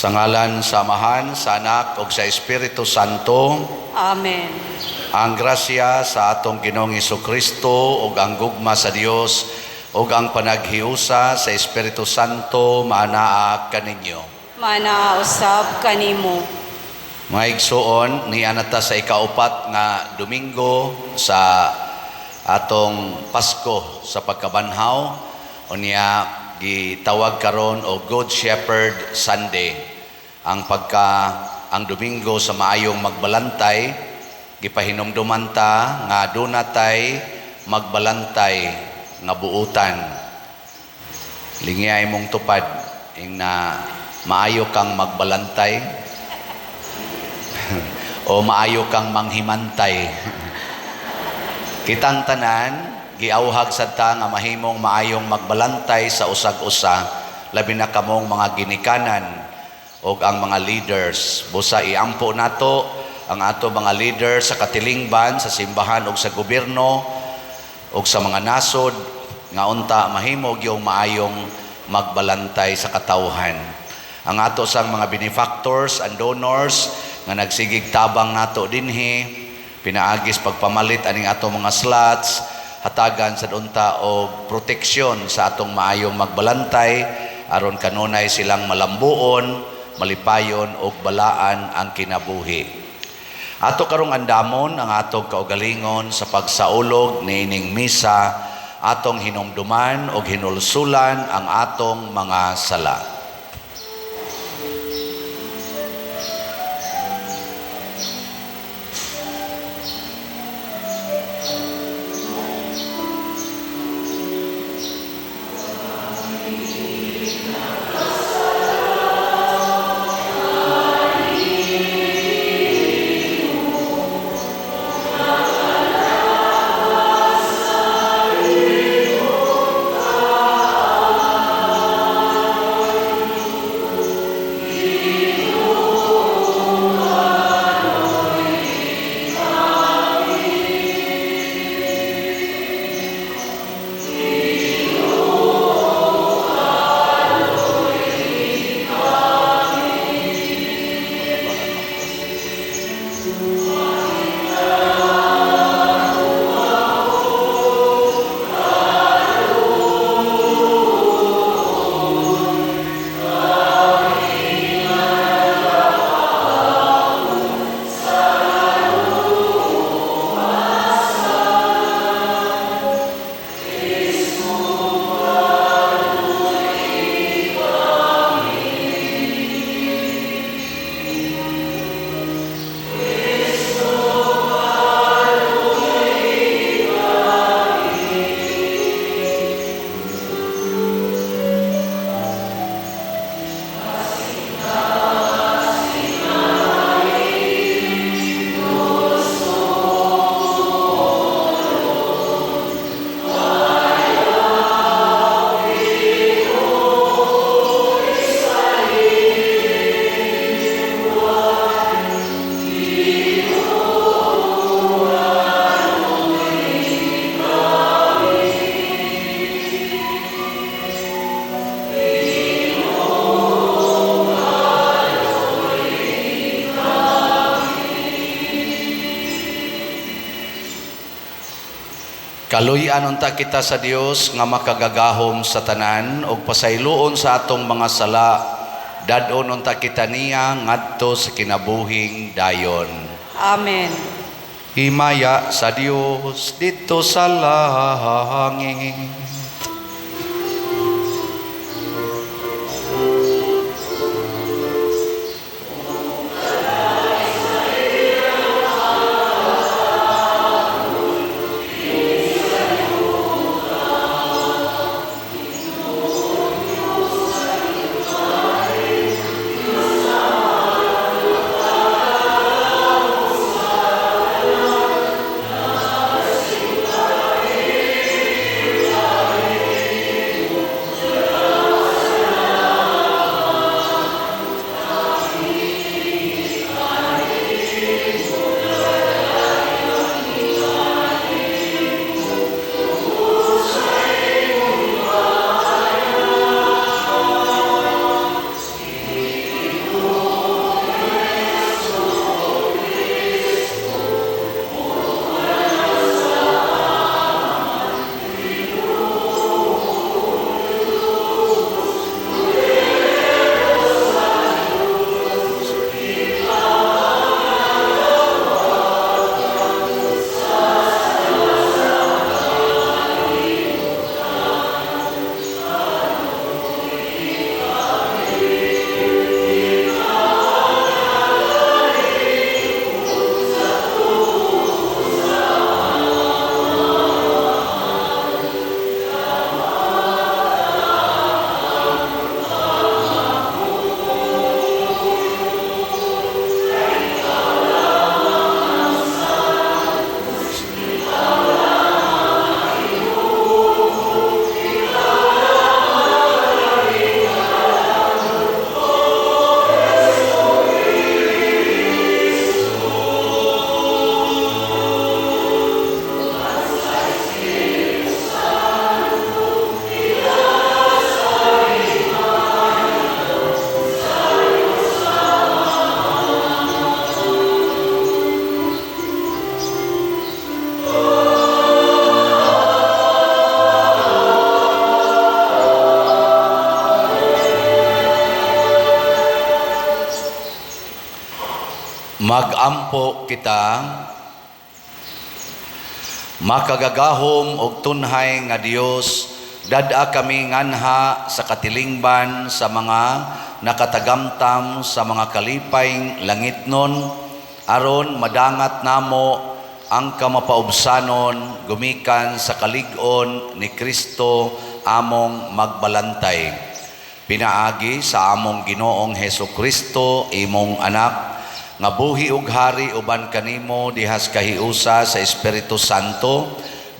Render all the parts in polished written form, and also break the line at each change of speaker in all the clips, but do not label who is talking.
Sa ngalan sa Amahan, sa Anak ug sa Espiritu Santo.
Amen.
Ang grasya sa atong Ginoong Kristo ug ang gugma sa Dios ug ang panaghiusa sa Espiritu Santo maanaa kaninyo.
Maanaa usab kanimo.
Mga igsuon, niana ta sa ikaupat nga Domingo sa atong Pasko sa pagkabanhaw, unya gitawag karon og Good Shepherd Sunday. Ang Domingo sa maayong magbalantay, gipahinumduman ta nga duna tay magbalantay nga buutan. Lingiyay mong tupad ing na maayo kang magbalantay o maayo kang manghimantay. Kitang tanan giawhag sad ta nga mahimong maayong magbalantay sa usag-usa, labi na kamong mga ginikanan ug ang mga leaders. Busa iampo nato ang ato mga leaders sa katilingban, sa simbahan ug sa gobyerno ug sa mga nasod nga unta mahimo gyud maayong magbalantay sa katawhan. Ang ato sang mga benefactors and donors nga nagsigig tabang nato dinhi pinaagis pagpamalit aning ato mga slots, hatagan sa unta og proteksyon sa atong maayong magbalantay aron kanunay silang malambuon, malipayon og balaan ang kinabuhi. Ato karong andamon ang atong kaugalingon sa pagsaulog niining misa, atong hinumduman og hinulsulan ang atong mga sala. Kaluy-an unta kita sa Dios nga makagagahom sa tanan ug pasayloon sa atong mga sala, dad-on unta kita niya ngadto sa kinabuhing dayon.
Amen.
Himaya sa Dios didto sa langit. Magampo kita. Makagagahom og tunhay nga Dios, dad-a kami nganha sa katilingban sa mga nakatagamtam sa mga kalipay langitnon, aron madangat namo ang kamapaubsanon gumikan sa kalig-on ni Kristo among magbalantay. Pinaagi sa among Ginoong Heso Kristo, imong anak, nga buhi ug hari uban kanimo dihas kahiusa sa Espiritu Santo,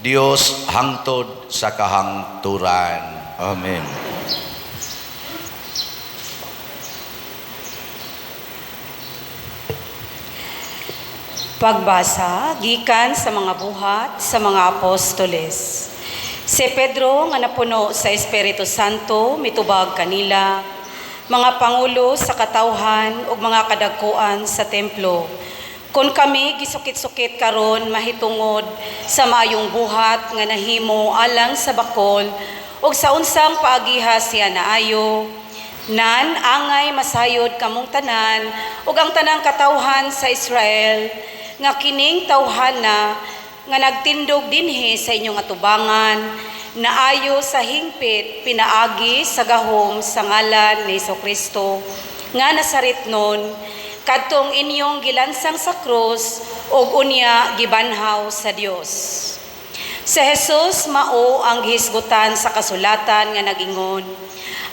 Dios, hangtod sa kahangturan.
Amen.
Pagbasa gikan sa mga Buhat sa mga Apostoles. Si Pedro nga napuno sa Espiritu Santo mitubag kanila, "Mga pangulo sa katawhan ug mga kadagkuan sa templo. Kon kami gisukit-sukit karon mahitungod sa maayong buhat nga nahimo alang sa bakol ug sa unsang paagiha siya naayo, nan angay masayod kamong tanan ug ang tanang katawhan sa Israel nga kining tawhana nga nagtindog dinhi sa inyong atubangan naayo sa hingpit pinaagi sa gahom sa ngalan ni Kristo nga Nazaretnon, kadtong inyong gilansang sa krus ug unya gibanhaw sa Dios. Sa Jesus mao ang gihisgutan sa kasulatan nga nagingon,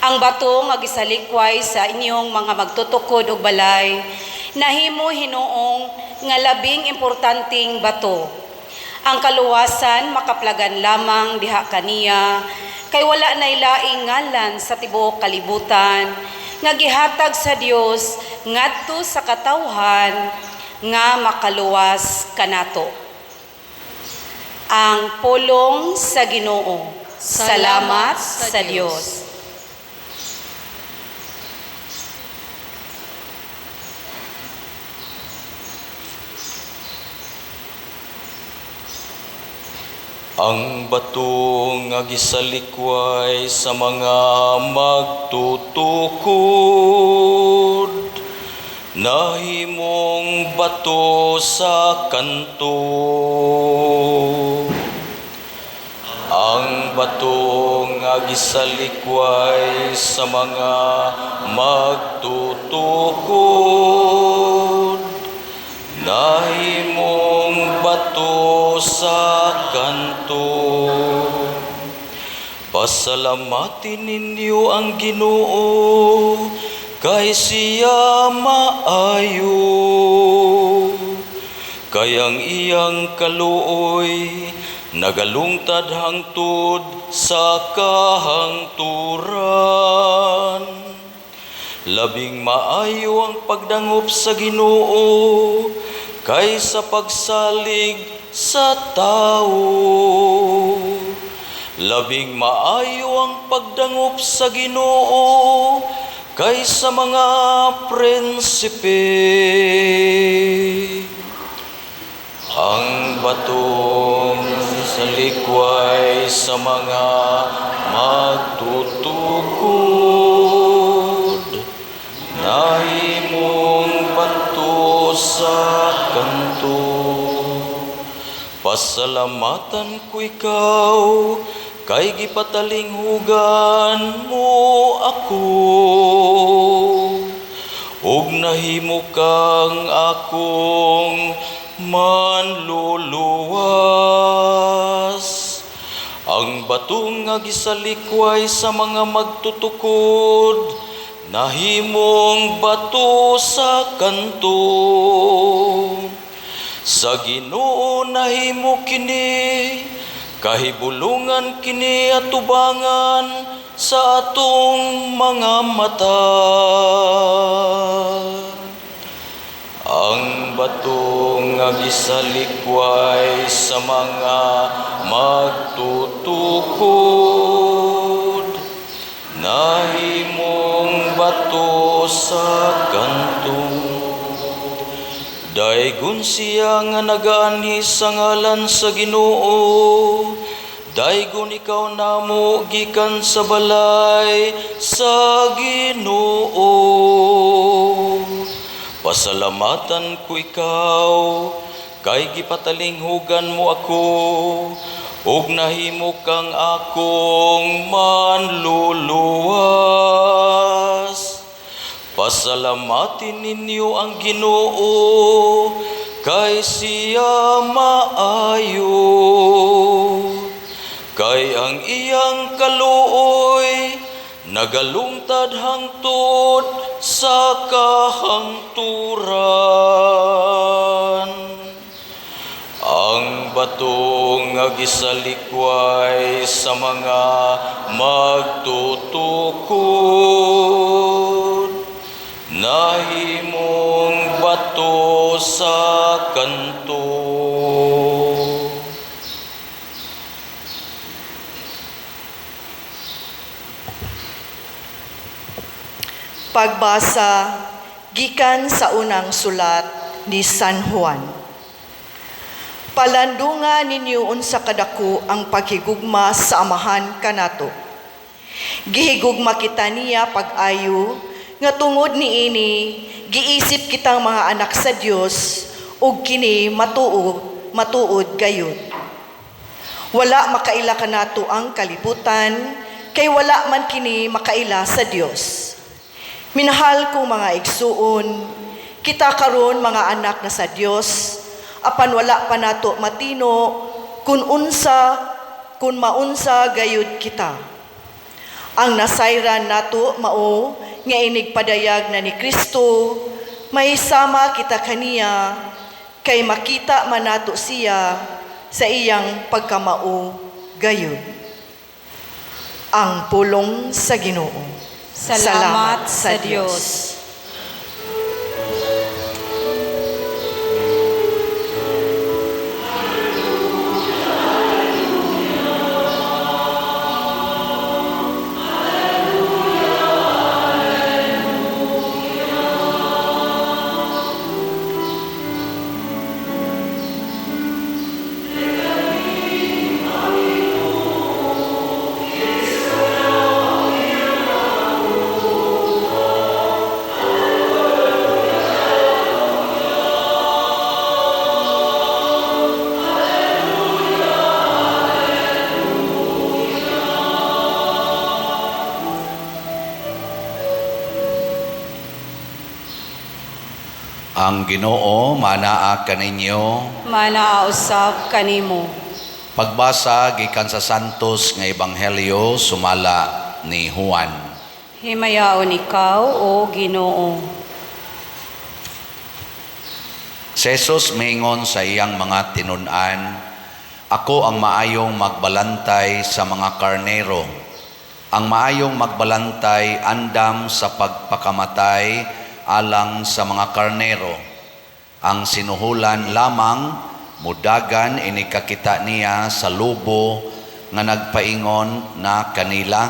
'Ang bato nga gisalikway sa inyong mga magtutukod og balay nahimo hinuong nga labing importanteng bato. Ang kaluwasan makaplagan lamang diha kaniya, kay wala nay laing ngalan sa tibuok kalibutan nga gihatag sa Dios ngadto sa katawhan nga makaluwas kanato.'" Ang pulong sa Ginoo. Salamat sa Dios.
Ang bato nga gisalikway sa mga magtutukod, nahimong bato sa kanto. Ang bato nga gisalikway sa mga magtutukod, nahimong bato sa kanto. Pasalamatin ninyo ang Ginoo, kay siya maayo. Kay ang iyang kaluoy nagalungtad hangtod sa kahangturan. Labing maayo ang pagdangop sa Ginoo kaysa pagsalig sa tao. Labing maayo ang pagdangop sa Ginoo kaysa mga prinsipe. Ang batong salikway sa mga magtutukod, nahimong bato sa kanto. Pasalamatan ko ikaw, kay gipatalinghugan mo ako, ug nahimo kang akong manluluwas. Ang bato nga gisalikway sa mga magtutukod, nahimong bato sa kanto. Sa Ginoo nahimo kini, kahibulungan kini atubangan sa atong mga mata. Ang bato nga gisalikway sa mga magtutukod, nahimong bato sa kanto. Daygon siya nga nagaanhi sa ngalan sa Ginoo. Daygon ikaw namo gikan sa balay sa Ginoo. Pasalamatan ko ikaw kay gipatalinghugan mo ako ug nahimo kang akong manluluwas. Pasalamatin ninyo ang Ginoo kay siya maayo. Kay ang iyang kaluoy nagalungtad hangtod sa kahangturan. Ang bato nga gisalikway sa mga magtutukod, nahimong bato sa kanto.
Pagbasa gikan sa unang sulat ni San Juan. Palandunga ninyo unsa kadako ang paghigugma sa Amahan kanato. Gihigugma kita niya pag-ayo nga tungod niini giisip kitang mga anak sa Dios ug kini matuod matuod gayud. Wala makaila kanato ang kalibutan kay wala man kini makaila sa Dios. Minahal kong mga igsuon, kita karon mga anak na sa Dios, apan wala pa nato matino kun unsa kun maunsa gayud kita. Ang nasayran nato mao nga inig padayag na ni Kristo, may sama kita kaniya kay makita man nato siya sa iyang pagkamao gayud. Ang pulong sa Ginoo.
Salamat sa Dios.
Ang Ginoo manaa kaninyo.
Manaa usab kanimo.
Pagbasa gikan sa Santos nga Ebanghelyo sumala ni Juan.
Himayaon ikaw, o Ginoo.
Si Jesus miingon sa iyang mga tinun-an, "Ako ang maayong magbalantay sa mga karnero. Ang maayong magbalantay andam sa pagpakamatay alang sa mga karnero. Ang sinuhulan lamang mudagan inikakita niya sa lobo nga nagpaingon na kanila,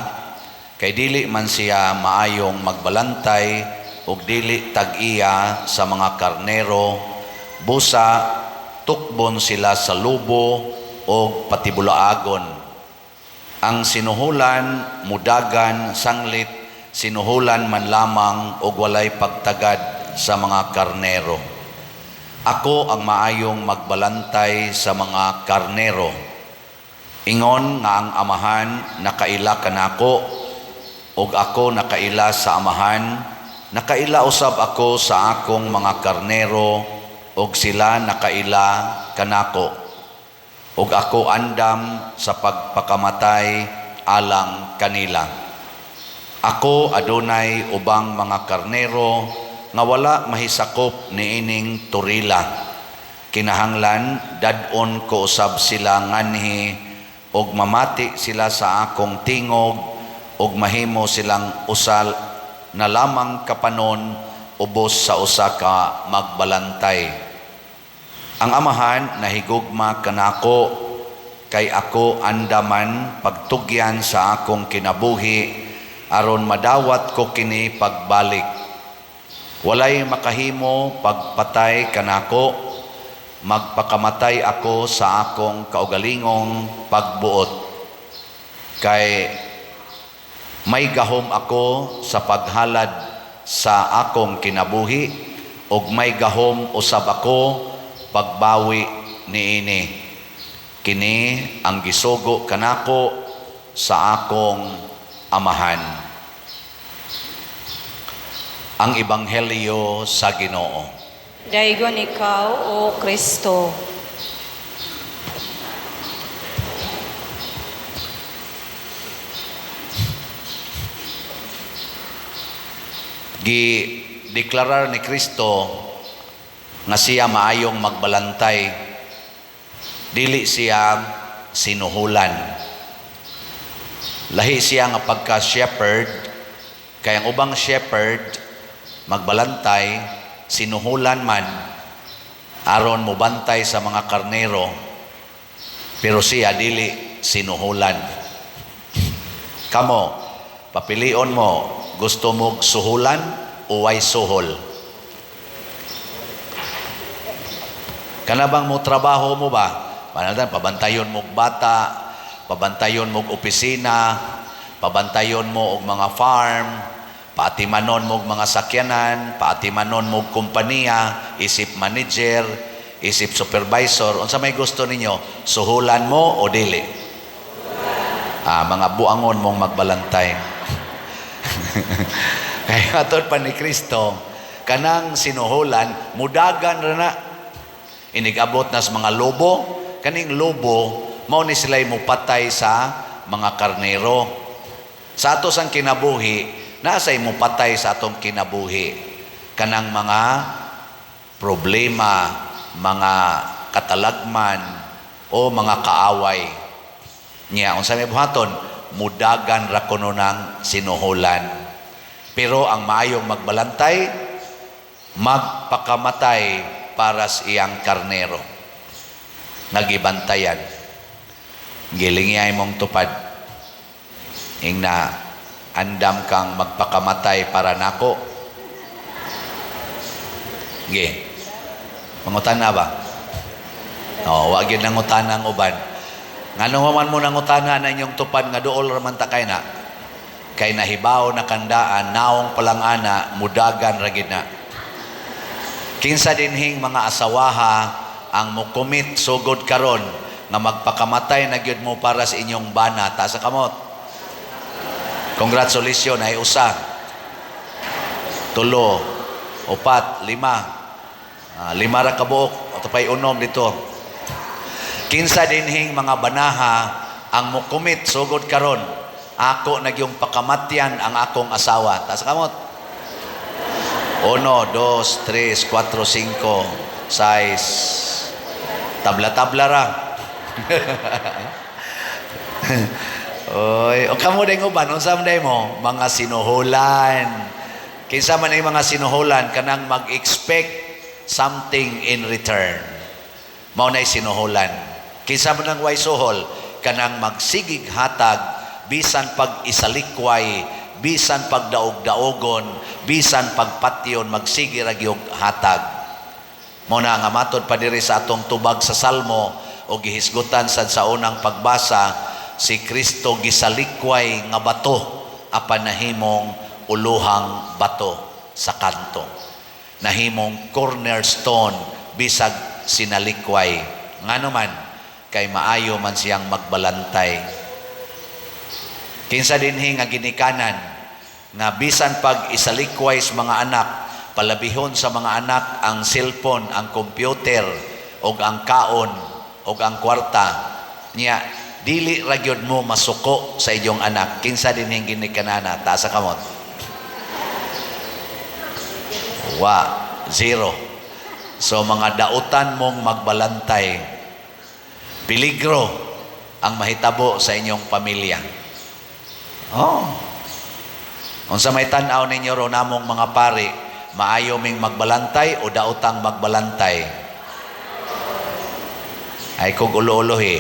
kay dili man siya maayong magbalantay ug dili tag-iya sa mga karnero, busa tukbon sila sa lobo og patibulaagon. Ang sinuhulan mudagan sanglit sinuhulan man lamang og walay pagtagad sa mga karnero. Ako ang maayong magbalantay sa mga karnero. Ingon nga ang Amahan nakaila kanako ug ako nakaila sa Amahan, nakaila usab ako sa akong mga karnero ug sila nakaila kanako. Ug ako andam sa pagpakamatay alang kanila. Ako adunay ubang mga karnero nga wala mahisakop niining torila. Kinahanglan dad-on ko usab sila nganhi ug mamati sila sa akong tingog ug mahimo silang usal na lamang kapanon ubos sa usa ka magbalantay. Ang Amahan nahigugma kanako kay ako andaman pagtugyan sa akong kinabuhi aron madawat ko kini pagbalik. Walay makahimo pagpatay kanako, magpakamatay ako sa akong kaugalingong pagbuot. Kay may gahom ako sa paghalad sa akong kinabuhi Ug may gahom usab ako pagbawi niini. Kini ang gisugo kanako sa akong Amahan. Ang Ebanghelyo sa Ginoo.
Daygon ikaw, O Kristo.
Gideklarar ni Kristo nga siya maayong magbalantay, dili siya sinuhulan. Lahi siya nga pagka shepherd, kay ang ubang shepherd magbalantay, sinuhulan man aron mobantay sa mga karnero, pero siya dili sinuhulan. Kamo, papilion mo, gusto mo suhulan o way suhol? Kanabang mo trabaho mo ba? Panaltan, pabantayon mo bata, pabantayon mo opisina, pabantayon mo og mga farm, paatimanon mo og mga sakyanan, paatimanon mo og kompanya, isip manager, isip supervisor. Unsa may gusto ninyo? Suhulan mo o dili? Mga buangon mong magbalantay. Kaya atod pa ni Kristo, kanang sinuhulan, mudagan ra na. Inigabot na sa mga lobo, kaning lobo, mao ni sila'y mupatay sa mga karnero. Sa ato sang kinabuhi, nasa'y mupatay sa atong kinabuhi. Kanang mga problema, mga katalagman, o mga kaaway. Nya, unsa may buhaton, mudagan ra kuno ng sinuhulan. Pero ang maayong magbalantay, magpakamatay para sa iyang karnero. Nagibantayan. Gilingiyay mong tupad. Ingna, andam kang magpakamatay para nako. Ge. Mangutana ba? No, wa gyud nangutana ang uban. Ngano man mo nangutana na inyong tupad nga duol ra man ta kay na. Kay nahibaw na kandaan, naong palang ana, mudagan ra gid na. Kinsa dinhing mga asawaha ang mokomit sugod karon nga magpakamatay na gyud mo para sa inyong bana, taas sa kamot. Congratulations, ay usa. Tulo, upat, lima. Lima ra kabuok, atopay unom dito. Kinsa dinhing mga banaha ang mokomit sugod karon, ako nagyong pakamatyan ang akong asawa. Taas sa kamot. 1, 2, 3, 4, 5, 6. Tabla-tabla ra. Oy, o kamo ding uban, unsa man day mo? Mga sinuhulan. Kinsa man ay mga sinuhulan kanang mag-expect something in return. Mao nay sinuhulan. Kinsa man ang way suhol kanang magsigig hatag bisan pag isalikway, bisan pag daog-daogon, bisan pagpatyon, magsige ra gyud hatag. Mao na nga matod pa diri sa atong tubag sa Salmo o gihisgutan sad sa unang pagbasa, si Kristo gisalikway nga bato apan nahimong uluhang bato sa kanto. Nahimong cornerstone bisag sinalikway. Ngano man kay maayo man siyang magbalantay. Kinsa dinhi nga ginikanan nga bisan pag isalikway sa mga anak, palabihon sa mga anak ang cellphone, ang computer, og ang kaon, og ang kwarta, niya dili ra gyud mo masuko sa inyong anak. Kinsa dinhi ginikanana? Taas sa kamot. Wa, zero. So mga dautan mong magbalantay, peligro ang mahitabo sa inyong pamilya. Oh. Unsa may tan-aw ninyo ro namong mga pari, maayo ming magbalantay o daotang magbalantay? Ay kog ulo-ulohi.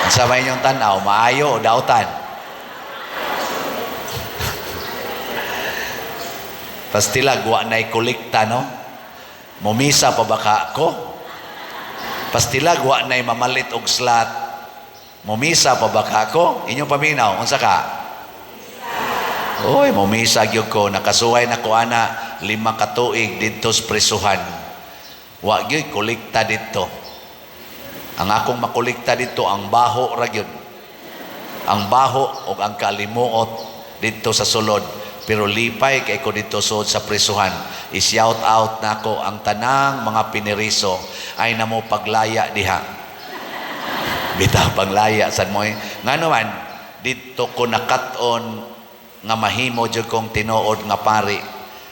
Unsa may inyong tan-aw, maayo o daotan? Pastilag wa nay kolekta, no? Mumisa pa ba ka ko? Pastilag wa nay mamalit og slat. Mumisa pa ba ka ko? Inyong paminaw, unsa ka? Oy, mumisa gyud ko, nakasuway na ko ana, 5 ka tuig didto sa prisuhan. Wa gyud kolekta didto. Ang akong makolekta didto, ang baho ra gyud. Ang baho o ang kalimuot didto sa sulod. Pero lipay kay ko didto sulod sa prisuhan. I-shout out nako ang tanang mga piniriso ay namo paglaya diha. Bitaw panglaya sad mo eh. Ngano man didto ko nakat-on nga mahimo jud kong tinuod nga pari.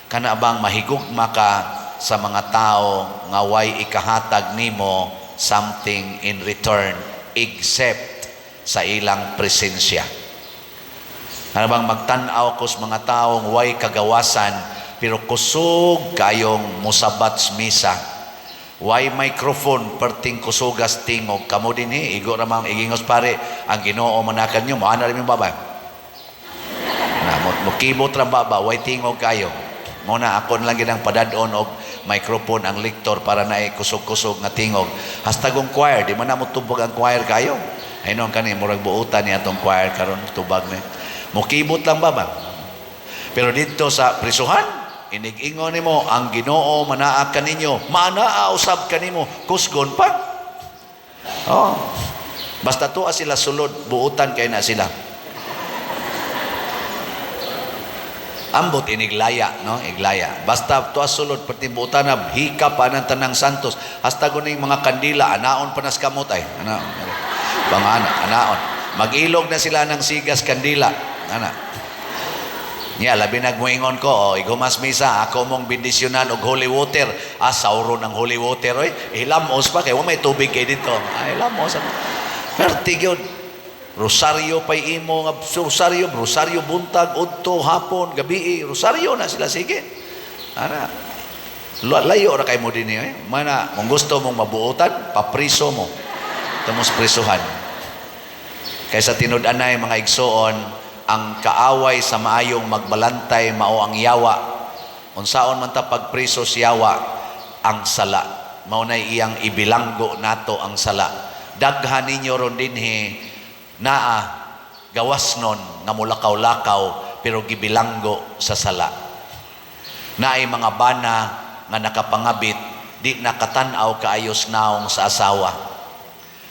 Kana bang mahigugma ka sa mga tao nga way ikahatag nimo something in return except sa ilang presensya. Kana bang magtan-aw ko sa mga taong way kagawasan pero kusog kayong musabat sa misa. Way microphone, perting kusugas tingog kamo dinhi, igo ra mang igingos pare ang Ginoo manakan nyo, moana rin yung baba. Na mo mokibot ra baba, way tingog kayo. Mo na ako na lang ginang padad-on og microphone ang lector para naay kusog-kusog nga tingog. Hastagong choir, di man na mo tubag ang choir kayo. Ay noon kani murag buutan ni atong choir karon, tubag ni. Mokibot lang baba. Pero dito sa prisuhan, inig-ingon nimo ang Ginoo manaa kaninyo, manaa usab kanimo, kusgon pa. Oh. Basta tuwa sila sulod, buutan kay na sila. Ambot iniglaya, no? Iglaya. Basta tuwa sulod perti buutan na hika pa ng tanang santos. Hasta guning mga kandila anaon pa nas kamot ay. Ana. Pangana, anaon. Mag-ilog na sila ng sigas kandila. Ana. Nya labi nagmuingon ko, oh, igumas misa, ako mong bendisyonan og holy water. Ah, sauron ang holy water oy. Hilamos pa kay wa may tubig kay dito. Ay, hilamos. Perti gyud. Rosaryo pay imo nga rosaryo, rosaryo buntag, udto, hapon, gabi, rosaryo na sila sige. Ana. Layo ra kay mo dinhi eh. Mana kung gusto mong mabuotan, papriso mo. Tamos prisuhan. Kaysa tinud-anay mga igsoon, ang kaaway sa maayong magbalantay mao ang yawa. Unsaon man ta pagpriso sa yawa, ang sala. Mao nay iyang ibilanggo nato ang sala. Daghan ninyo ron dinhi naa gawas nun nga mulakaw-lakaw pero gibilanggo sa sala. Naay mga bana nga nakapangabit, di nakatan-aw kaayos naong sa asawa.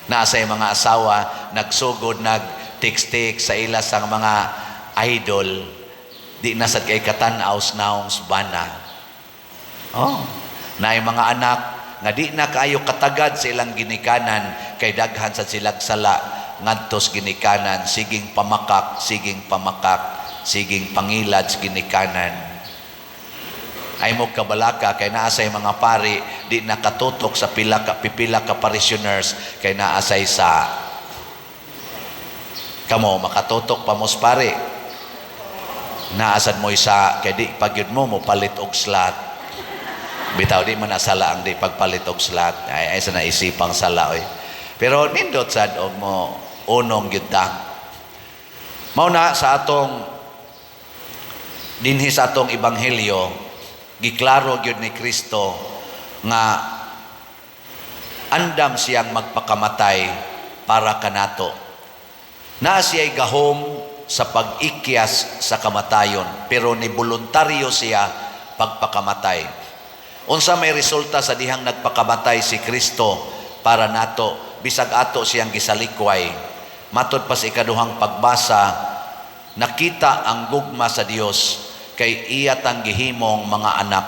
Naa say mga asawa nagsugod nag-text-text sa ila sang mga idol, di na sad kay katan-aw sa naong sa bana. Oh, naay mga anak nga di na kaayo katagad sa ilang ginikanan kay daghan sad silag sala ngadtos ginikanan, siging pamakak, siging pamakak, siging pangilad sa ginikanan. Ay mo kabalaka kay naa say mga pari di nakatutok sa pila ka pipila ka parishioners kay naa say sa kamo makatutok pa mos pari. Naasad mo isa kay di pagyud mo mopalit og slot. Bitaw di man nasala ang di pagpalit og slot. Ay, ay sa naisipang sala oy. Pero nindot sad og mo unong gyud ta. Mao na sa atong dinhi sa atong ebanghelyo, giklaro gyud ni Kristo nga andam siyang magpakamatay para kanato. Naa siya'y gahom sa pag-ikyas sa kamatayon, pero ni voluntaryo siya pagpakamatay. Unsa may resulta sa dihang nagpakamatay si Kristo para nato, bisag ato siyang gisalikway? Matod pa sa ikaduhang pagbasa, nakita ang gugma sa Dios kay iya tang gihimong mga anak,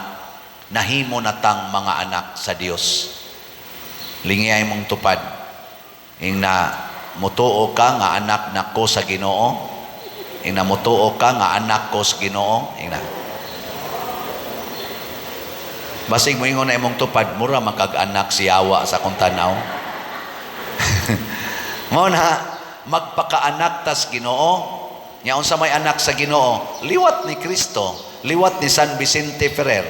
nahimo na tang mga anak sa Dios. Lingiyay mong tupad. Ingna mutuo ka nga anak nako sa Ginoo. Ingna mutuo ka nga anak ko sa Ginoo. Ingna. Basig moingon na imong tupad, mura makag-anak si Yawa sa akong tanaw. Mao na magpakaanak tas Ginoo. Nya unsa may anak sa Ginoo? Liwat ni Kristo, liwat ni San Vicente Ferrer.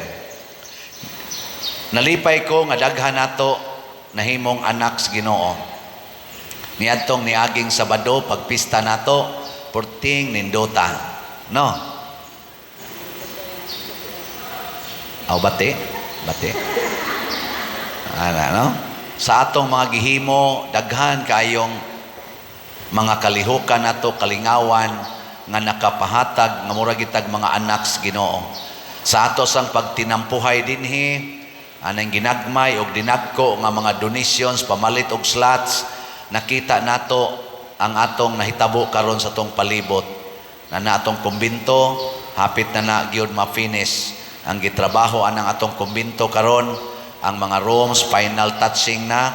Nalipay ko nga daghan nato nahimong anak sa Ginoo. Niadtong niaging Sabado pagpista nato, porting nindota. No? Aw bati? Bati. Ana, no? Sa atong mga gihimo, daghan kayong mga kalihukan nato, kalingawan nga nakapahatag nga mura gitag mga anak sa Ginoo. Sa ato sang pagtinampuhay dinhi, anang ginagmay og dinagko nga mga donations pamalit og slots, nakita nato ang atong nahitabo karon sa atong palibot. Na na atong kumbinto, hapit na na gyud ma-finish. Ang gitrabaho anang atong kumbinto karon, ang mga rooms final touching na,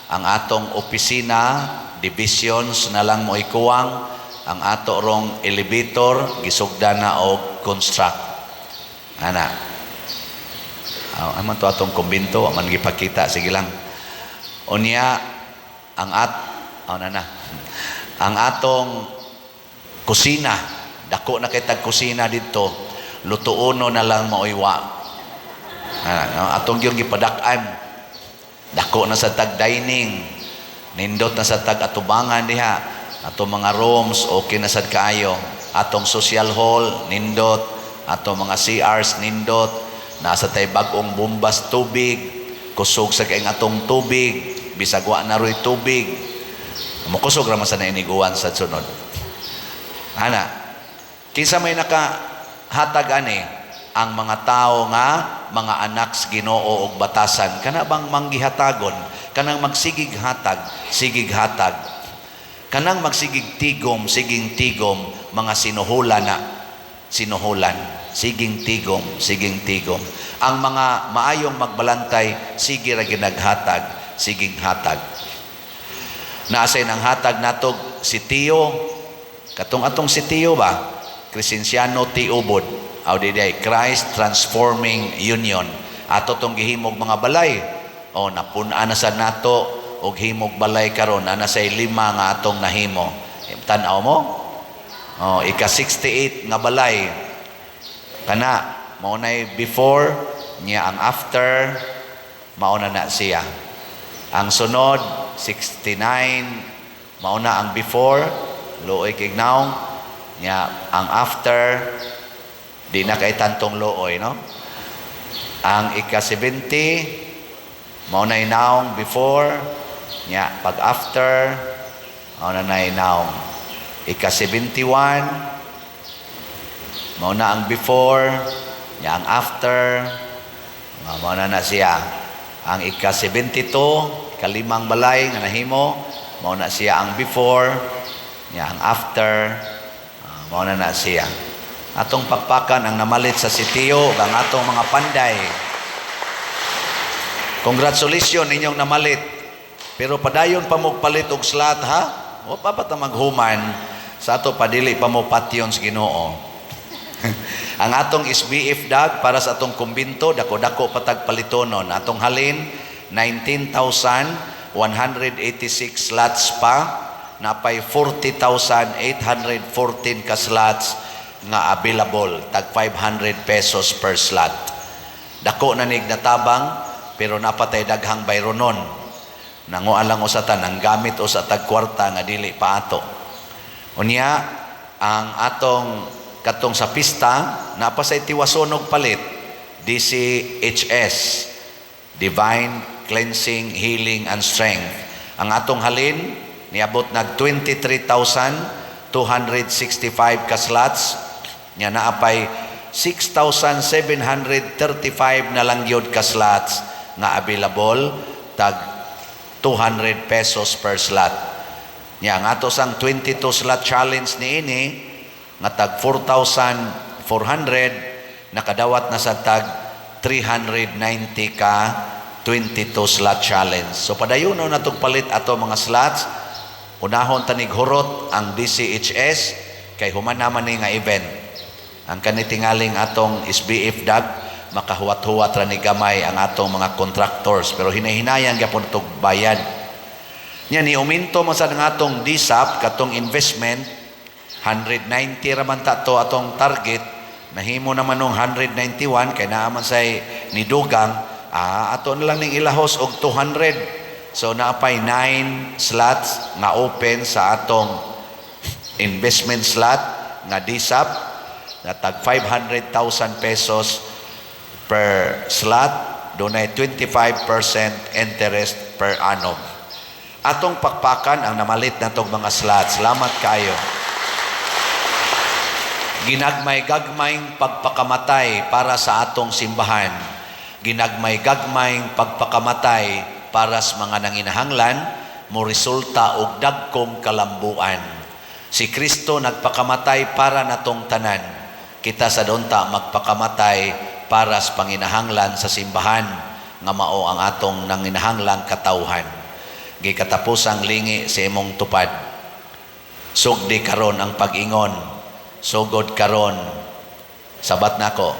ang atong opisina, divisions na lang mo ikuwang, ang ato rong elevator gisugda na og construct. Ana. Ah, aman to atong kumbinto, man gipakita, sige lang. Unya ang at oh, na na. Ang atong kusina, dako na kay tag kusina didto, lutuono na lang mauywa. Ah, no? Atong yung gipadak-an. Dako na sa tag dining. Nindot na sa tag atubangan diha. Atong mga rooms okay na sad kaayo. Atong social hall nindot, atong mga CRs nindot. Nasa tay bag-ong bombas tubig, kusog sa kay atong tubig, bisag wa na roy tubig. Mokusog ra man sa nainiguan sa sunod. Ana, kinsa may nakahatag ani? Ang mga tao nga mga anak sa Ginoo og batasan, kana bang manggihatagon, kanang magsigig hatag, sigig hatag, kanang magsigig tigom, siging tigom, mga sinuhulan na sinuhulan, siging tigom, siging tigom. Ang mga maayong magbalantay, sige ra ginaghatag, siging hatag. Naasay ang hatag natog si Tio, katong atong si Tio ba? Crescenciano T. Ubod. Aw di day, Christ Transforming Union. Ato tong gihimog mga balay. O napun-an na sa nato og himog balay karon, ana say lima nga atong nahimo. Tan-aw mo? O ika 68 nga balay. Kana mao nay before niya, ang after mao na na siya. Ang sunod 69, mao na ang before, luoy kay naong niya, ang after di na kay tantong luoy, no? Ang ika 70, mao nay naong before niya, pag after mao na nay naong. Ika 71, mao na ang before niya, ang after mao na na siya. Ang ika 72, kalimang balay nga nahimo, mao na siya ang before niya, ang after mao na na siya. Atong pakpakan ang namalit sa sitio ug ang atong mga panday. Congratulations ninyong namalit, pero padayon pa mo palit og slot, ha. O pa pa ta maghuman sa ato, padili pa mo patyon sa Ginoo. Ang atong SBF dag para sa atong kumbinto, dako-dako patag palitonon. Atong halin 19,186 slots pa, napay 40,814 ka slots nga available, tag 500 pesos per slot. Dako na nig natabang, pero napatay daghang bayronon. Nanguan lang usa ta nang gamit usa tag kwarta nga dili pa ato. Unya ang atong katong sa pista, napasay tiwason og palit, DCHS, Divine Cleansing, Healing and Strength. Ang atong halin niabot nag 23,265 ka slots nya, naapay 6,735 na lang gyud ka slots nga available, tag 200 pesos per slot. Nya ang ato sang 22 slot challenge niini nga tag 4,400, nakadawat na sa tag 390 ka 22 slot challenge. So padayon na natong palit ato mga slots. Unahon tanig hurot ang DCHS kay human naman ni nga event. Ang kanitingaling atong SBF dag, makahuwat-huwat ra ni gamay ang atong mga contractors, pero hinahinayan gyapon tog bayad. Nya ni uminto man sa nga atong DSAP, katong investment, 190 ra man ta to atong target, nahimo naman nung 191 kay naa man say nidugang, ato na lang ning ilahos og 200. So naapay 9 slots nga open sa atong investment slot nga DSAP na tag 500,000 pesos per slot, dunay 25% interest per annum. Atong pakpakan ang namalit natong mga slots. Salamat kayo. Ginagmay-gagmayng pagpakamatay para sa atong simbahan. Ginagmay-gagmayng pagpakamatay para sa mga nanginahanglan, mo resulta og dagkong kalambuan. Si Kristo nagpakamatay para natong tanan. Kita sad unta magpakamatay para sa panginahanglan sa simbahan nga mao ang atong nanginahanglang katawhan. Gikatapusang lingi sa imong tupad. Sugdi karon ang pag-ingon. Sugod karon. Sabat nako.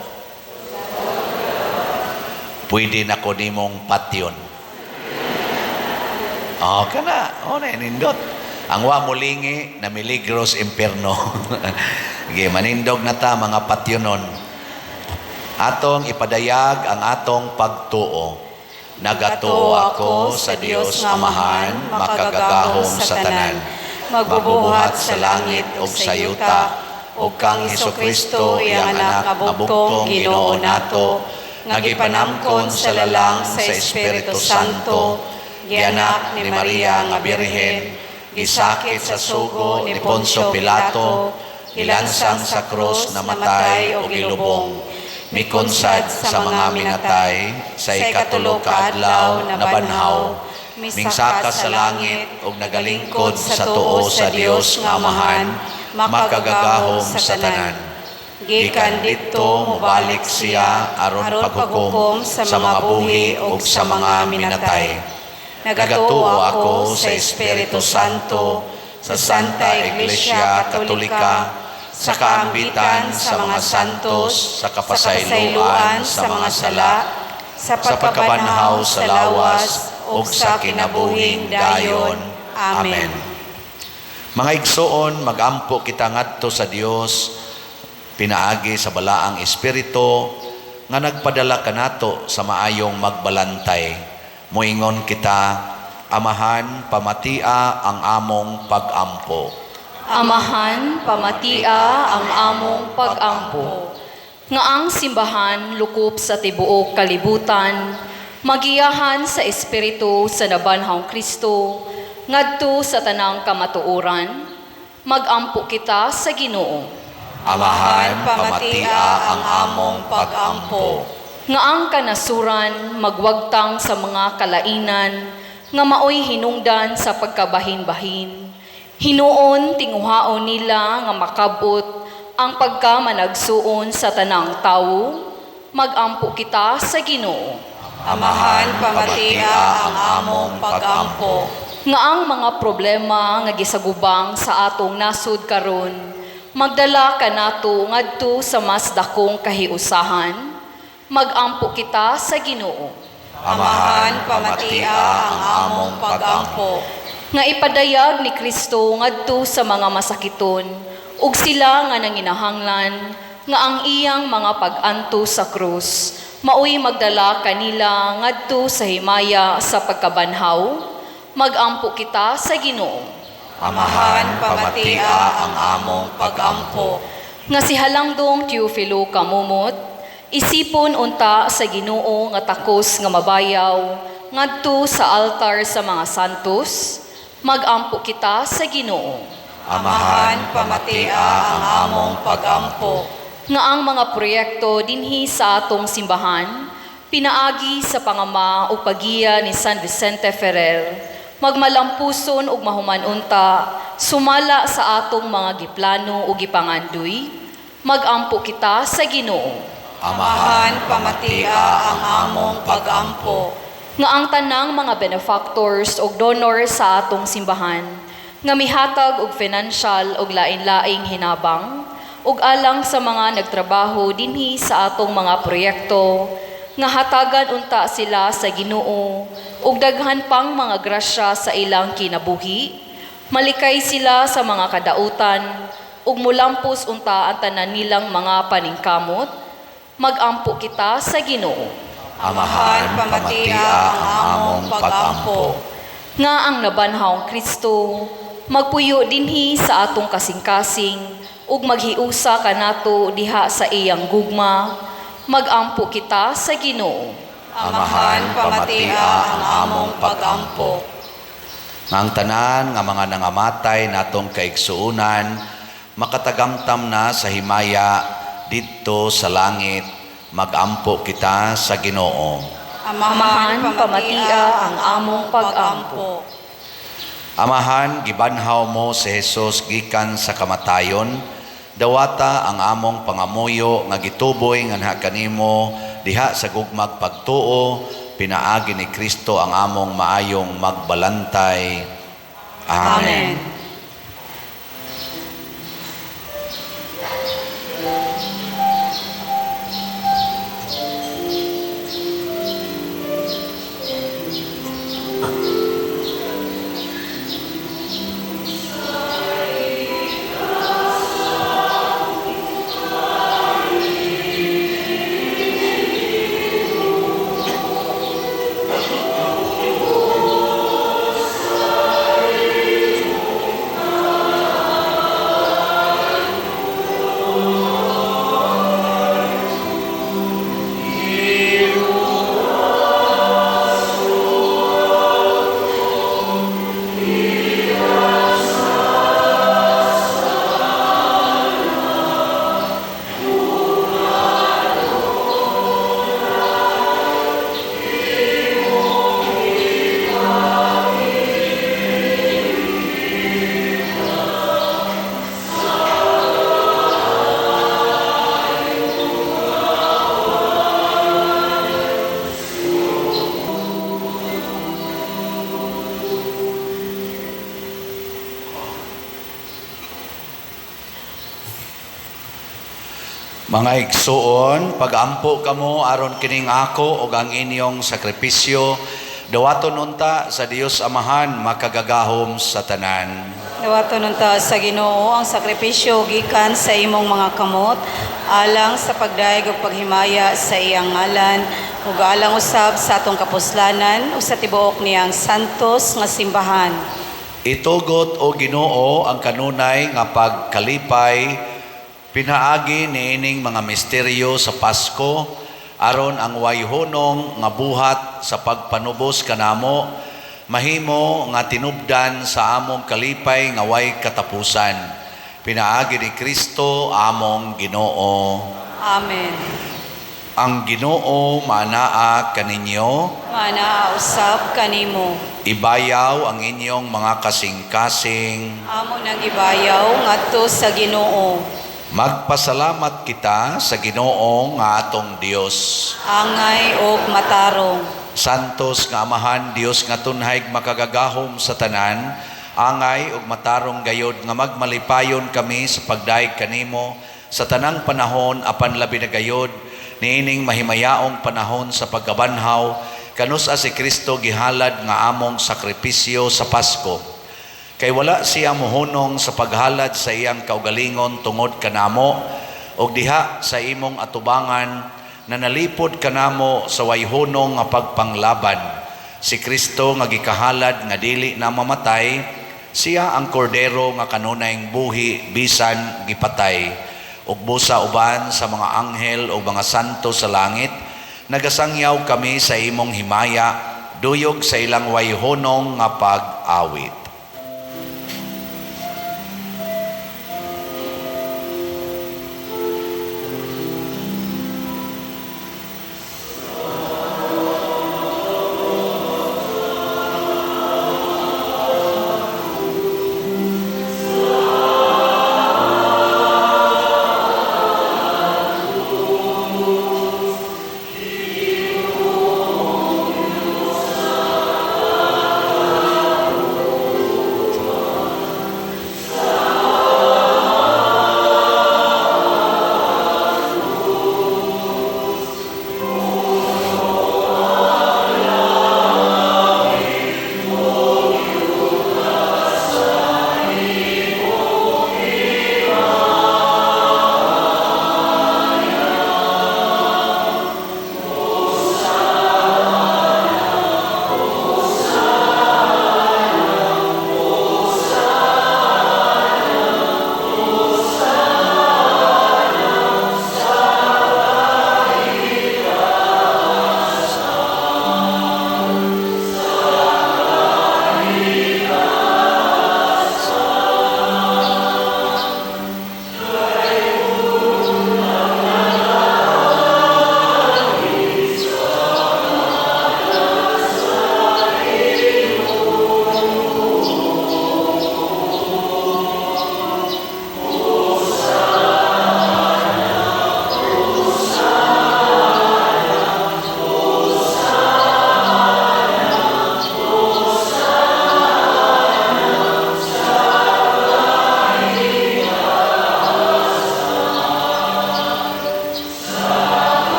Pwede nako nimong patyon. Oh, kana. Oh, na nindot. Ang wa mo lingi na miligro sa impierno. Sige, manindog na ta mga patyonon. Atong ipadayag ang atong pagtuo. Nagatuo ako sa Dios Amahan, makagagahom sa tanan, magbubuhat sa langit ug sa yuta, ug kang Hesukristo iyang anak nga bugtong Ginoo nato, nga gipanangkon sa lalang sa Espiritu Santo, gianak ni Maria nga Birhen, gisakit sa sugo ni Poncio Pilato, gilansang sa krus, namatay ug gilubong, mikonsad sa mga minatay, sa ikatulo ka adlaw nabanhaw, mingsaka sa langit ug nagalingkod sa tuo sa Dios nga Amahan, makagagahom sa tanan. Gikan didto mobalik siya aron paghukom sa mga buhi ug sa mga minatay. Nagatuo ako sa Espiritu Santo, sa Santa Iglesia Katolika, sa kaambitan sa mga santos, sa kapasayloan sa mga sala, sa pagkabanhaw sa lawas, ug sa kinabuhing dayon. Amen. Mga igsoon, magampo kita ngadto sa Dios pinaagi sa Balaang Espiritu nga nagpadala kanato sa maayong magbalantay. Moingon kita, Amahan, pamatia ang among pagampo.
Amahan, pamatia ang among pag-ampo. Nga ang simbahan lukop sa tibuok kalibutan, magiyahan sa Espiritu sa nabanhawng Kristo, ngadto sa tanang kamatuoran, magampo kita sa Ginoo.
Amahan, pamatia ang among pagampo.
Nga ang kanasuran magwagtang sa mga kalainan, nga maoy hinungdan sa pagkabahin-bahin. Hinuon tinguhaon nila nga makabot ang pagkamanagsuon sa tanang tawo, magampo kita sa Ginoo.
Amahan, pamatia ang among pagampo.
Nga ang mga problema nga gisagubang sa atong nasud karon, magdala kanato ngadto sa mas dakong kahiusahan, magampo kita sa Ginoo.
Amahan, pamatia ang among pagampo.
Nga ipadayag ni Kristo ngadto sa mga masakiton ug sila nga nanginahanglan nga ang iyang mga pag-antos sa krus maoy magdala kanila ngadto sa himaya sa pagkabanhaw, magampo kita sa Ginoo.
Amahan, pamatia ang among pagampo.
Nga si Halangdong Teofilo Camomot isipon unta sa Ginoo nga takos nga mabayaw ngadto sa altar sa mga santos, magampo kita sa Ginoo.
Amahan, pamatia ang among pagampo.
Nga ang mga proyekto dinhi sa atong simbahan pinaagi sa pangama o pagiya ni San Vicente Ferrer magmalampuson ug mahuman unta sumala sa atong mga giplano ug gipangandoy, magampo kita sa Ginoo.
Amahan, pamatia ang among pagampo.
Nga ang tanang mga benefactors ug donors sa atong simbahan nga mihatag og financial ug lain-laing hinabang ug alang sa mga nagtrabaho dinhi sa atong mga proyekto, nga hatagan unta sila sa Ginoo ug daghan pang mga grasya sa ilang kinabuhi, malikay sila sa mga kadautan ug mulampos unta ang tanan nilang mga paningkamot, magampo kita sa Ginoo.
Amahan, pamatia ang among pagampo.
Nga ang nabanhawng Kristo magpuyo dinhi sa atong kasing-kasing ug maghiusa kanato diha sa iyang gugma, magampo kita sa Ginoo.
Amahan, pamatia ang among pagampo. Nga ang tanan nga mga nangamatay natong kaigsuonan, makatagamtam na sa himaya didto sa langit. Magampo kita sa Ginoo.
Amahan,
Amahan, pamatia ang among pag-ampo.
Amahan, gibanhaw mo si Jesus gikan sa kamatayon. Dawata ang among pangamuyo nga gituboy nganha kanimo diha sa gugmag pagtuo, pinaagi ni Kristo ang among maayong magbalantay. Amen.
Amen.
Mga igsuon, pagampo kamo aron kining ako ug ang inyong sakripisyo, dawaton unta sa Dios Amahan makagagahom sa tanan.
Dawaton unta sa Ginoo ang sakripisyo gikan sa imong mga kamot alang sa pagdayeg ug paghimaya sa iyang ngalan ug alang usab sa atong kapuslanan ug sa tibuok niyang santos nga simbahan.
Itugot o Ginoo ang kanunay nga pagkalipay pinaagi niining mga misteryo sa Pasko aron ang wayhunong nga buhat sa pagpanubos kanamo mahimo nga tinubdan sa among kalipay nga way katapusan. Pinaagi ni Kristo among Ginoo.
Amen.
Ang Ginoo manaa kaninyo,
Manaa usab kanimo.
Ibayaw ang inyong mga kasing-kasing.
Amo nang gibayaw ngadto sa Ginoo.
Magpasalamat kita sa Ginoo nga atong Dios.
Angay og matarong.
Santos nga Amahan, Dios nga tunhay makagagahom sa tanan, angay ug matarong gayod nga magmalipayon kami sa pagdayeg kanimo sa tanang panahon apan labi na gayod niining mahimayaong panahon sa pagkabanhaw kanus-a si Kristo gihalad nga among sakripisyo sa Pasko. Kay wala siya mohunong sa paghalad sa iyang kaugalingon tungod kanamo ug diha sa imong atubangan na nalipod kanamo sa wayhunong nga pagpanglaban. Si Kristo nga gikahalad nga dili na mamatay, siya ang kordero nga kanunayng buhi bisan gipatay. Ug busa uban sa mga anghel ug mga santo sa langit, nagasangyaw kami sa imong himaya, duyog sa ilang wayhunong nga pag-awit.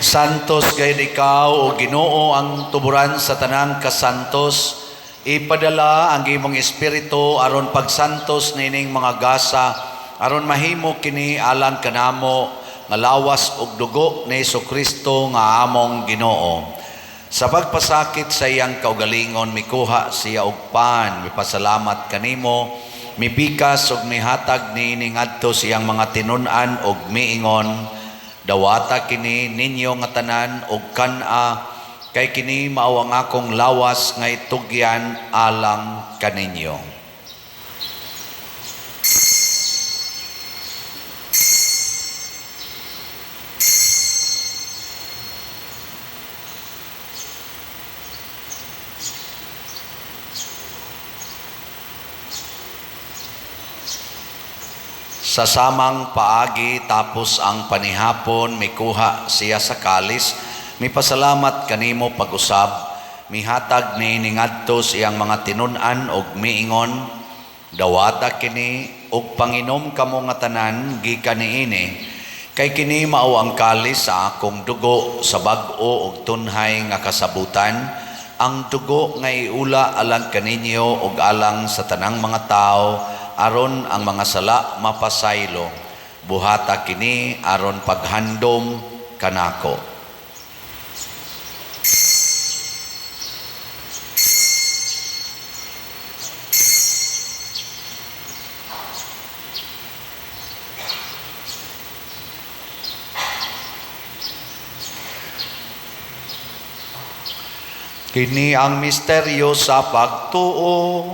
Santos gayud ikaw o Ginoo, ang tuburan sa tanang kasantos. Ipadala ang imong espiritu aron pagsantos nining mga gasa, aron mahimo kini alang kanamo nga lawas ug dugo ni Hesukristo nga among Ginoo. Sa pagpasakit sa iyang kaugalingon, mikuha siya og pan, mipasalamat kanimo, mipikas ug mihatag niini ngadto sa iyang mga tinun-an ug miingon, "Dawata kini ninyo nga tanan og kan-a, kay kini mao ang akong lawas nga itugyan alang kaninyo." Sa samang paagi, tapos ang panihapon, mikuha siya sa kalis, mipasalamat kanimo pag-usab, mihatag ni ngadto sa iyang mga tinun-an og miingon, "Dawata kini og panginom kamo nga tanan gikan niini, kay kini mao ang kalis sa akong dugo sa bag-o og tunhay nga kasabutan, ang dugo nga iula alang kaninyo ug alang sa tanang mga tawo aron ang mga sala mapasaylo. Buhata kini aron paghandom kanako." Kini ang misteryo sa pagtuo.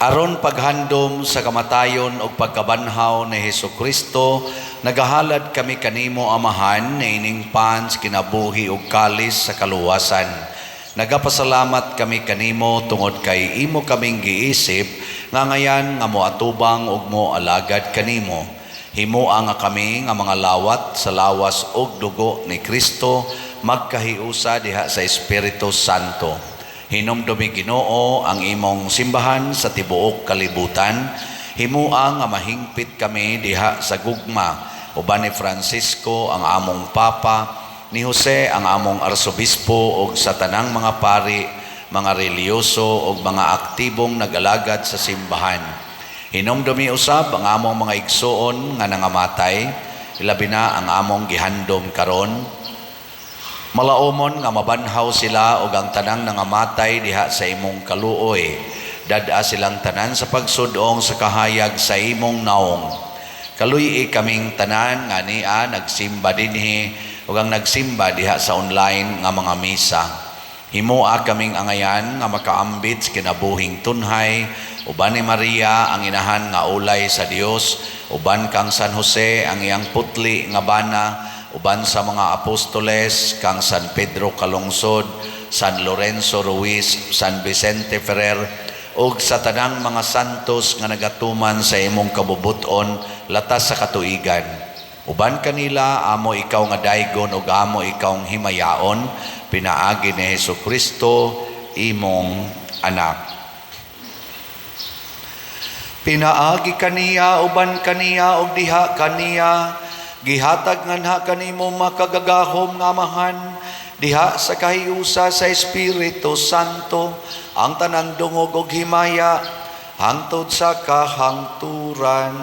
Aron paghandom sa kamatayon ug pagkabanhaw ni Hesukristo, nagahalad kami kanimo, Amahan, niining pan sa kinabuhi ug kalis sa kaluwasan. Nagapasalamat kami kanimo tungod kay imo kaming giisip nga ngayan nga moatubang ug moalagad kanimo. Himoa nga kami nga mga lawat sa lawas ug dugo ni Kristo magkahiusa diha sa Espiritu Santo. Hinumdumi, Ginoo, ang imong simbahan sa tibuok kalibutan. Himoa nga mahingpit kami diha sa gugma uban ni Francisco ang among Papa, ni Jose ang among Arsobispo ug sa tanang mga pari, mga relihiyoso ug mga aktibong nagalagad sa simbahan. Hinumdumi usab ang among mga igsuon nga nangamatay, ilabi na ang among gihandom karon. Malaumon nga mabanhaw sila ug ang tanang nangamatay diha sa imong kaluoy. Dad-a silang tanan sa pagsudong sa kahayag sa imong naong. Kaluy-i kaming tanan nga nia nagsimba dinhi ug ang nagsimba diha sa online nga mga misa. Himoa kaming angayan nga makaambit sa kinabuhing tunhay uban ni Maria ang inahan nga ulay sa Dios, uban kang San Jose ang iyang putli nga bana, uban sa mga apostoles kang San Pedro Calungsod, San Lorenzo Ruiz, San Vicente Ferrer, ug sa tanang mga santos nga nagatuman sa imong kabubuton latas sa katuigan. Uban kanila amo ikaw nga daygon ug amo ikaw himayaon, pinaagi ni Hesukristo imong anak. Pinaagi kaniya, uban kaniya, ug diha kaniya, gihatag nganha kanimo makagagahom nga Amahan, diha sa kahiusa sa Espiritu Santo, ang tanang dungog ug himaya, hangtod sa kahangturan.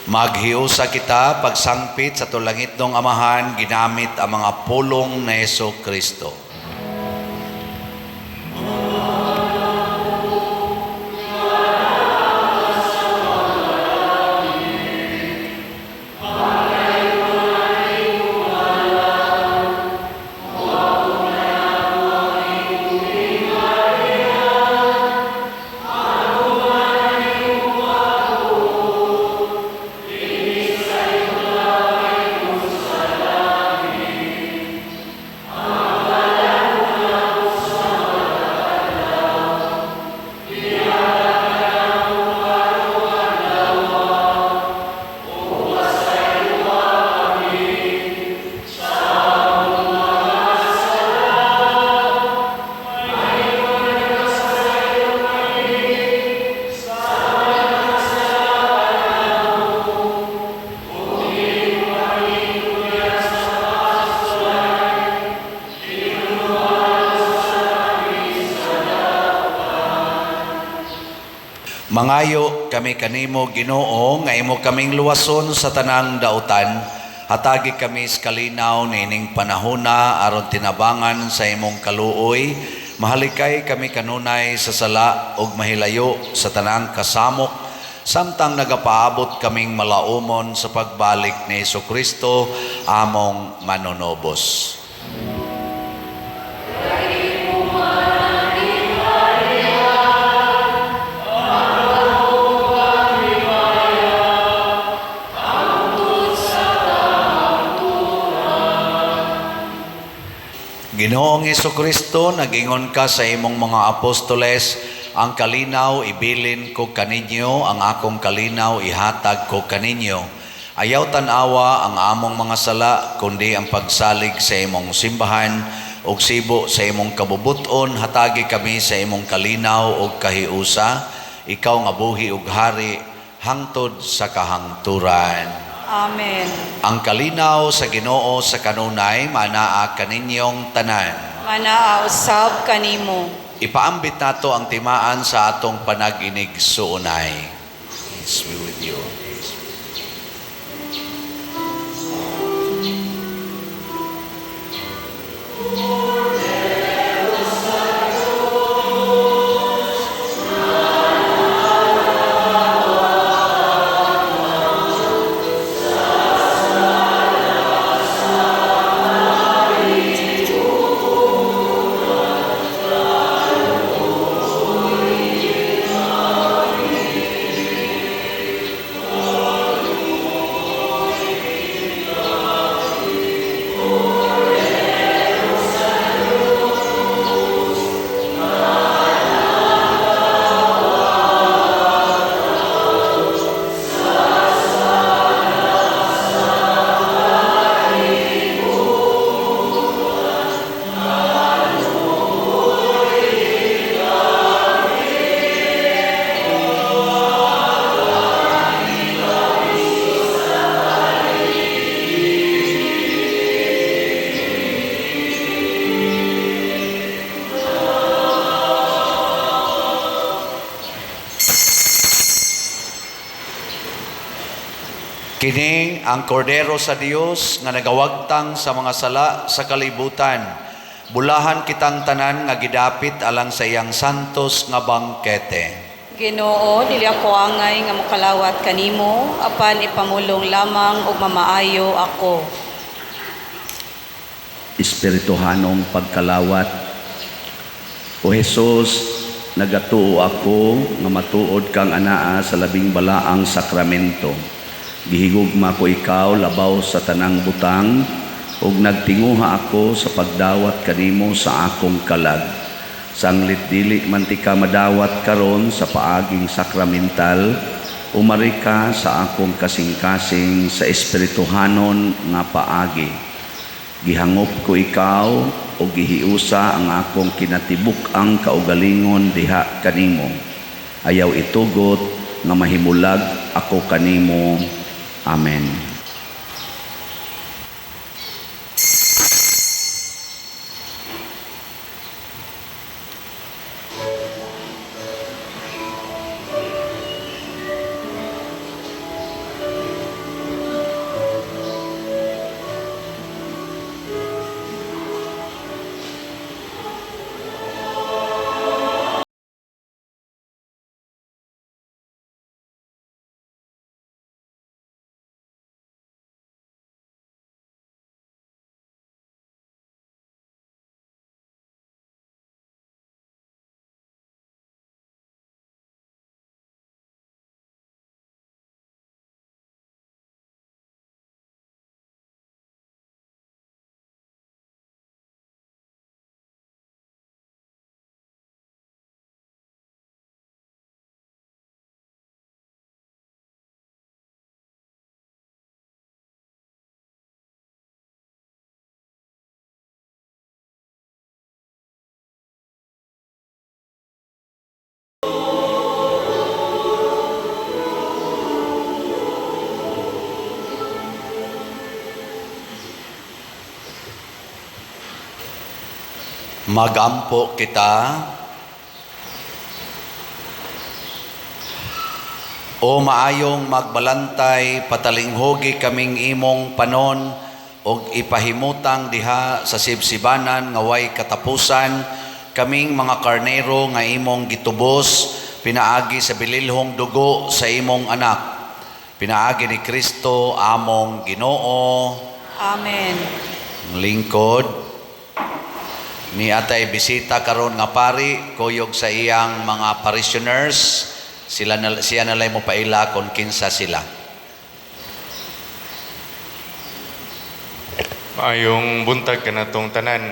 Maghiusa kita pagsangpit sa tulangitnong Amahan ginamit ang mga pulong ni Hesus Kristo. Mangayo kami kanimo Ginoo nga imo kaming luwason sa tanang dautan. Hatagi kami sa kalinaw niining panahona aron tinabangan sa imong kaluoy. Mahalikay kami kanunay sa sala ug mahilayo sa tanang kasamok samtang nagapaabot kaming malaumon sa pagbalik ni Hesukristo among manunobos. Ginoong Hesukristo, nagingon ka sa imong mga apostoles, ang kalinaw ibilin ko kaninyo, ang akong kalinaw ihatag ko kaninyo. Ayaw tan-awa ang among mga sala, kundi ang pagsalig sa imong simbahan, ug sibo sa imong kabubuton, hatagi kami sa imong kalinaw ug kahiusa, ikaw nga buhi ug hari, hangtod sa kahangturan.
Amen.
Ang kalinaw sa Ginoo sa kanunay manaa kaninyong tanan.
Manaa usab kanimo.
Ipaambit nato ang timaan sa atong panag-inig suunay. Peace be with you. Kini ang kordero sa Dios nga nagawagtang sa mga sala sa kalibutan. Bulahan kitang tanan nga gidapit alang sa iyang santos nga bangkete.
Ginoo, dili ako angay nga mokalawat kanimo, apan ipamulong lamang ug mamaayo ako.
Espirituhanong pagkalawat. O Jesus, nagatuo ako nga matuod kang anaa sa labing balaang sakramento. Gihigugma ko ikaw labaw sa tanang butang ug nagtinguha ako sa pagdawat kanimo sa akong kalag. Sanglit dili man ti ka madawat karon sa paaging sakramental, umari ka sa akong kasing-kasing sa espirituhanon nga paagi. Gihangop ko ikaw o gihiusa ang akong kinatibuk-ang kaugalingon diha kanimo. Ayaw itugot nga mahimulag ako kanimo. Amen. Magampo kita. O maayong magbalantay, patalinghugi kaming imong panon og ipahimutang diha sa sibsibanan nga way katapusan kaming mga karnero nga imong gitubos pinaagi sa bililhong dugo sa imong anak. Pinaagi ni Kristo among Ginoo.
Amen.
Lingkod ni atay bisita karon nga pari kuyog sa iyang mga parishioners, sila na, siya nalay mo paila kon kinsa sila.
Maayong buntag kanatong tanan.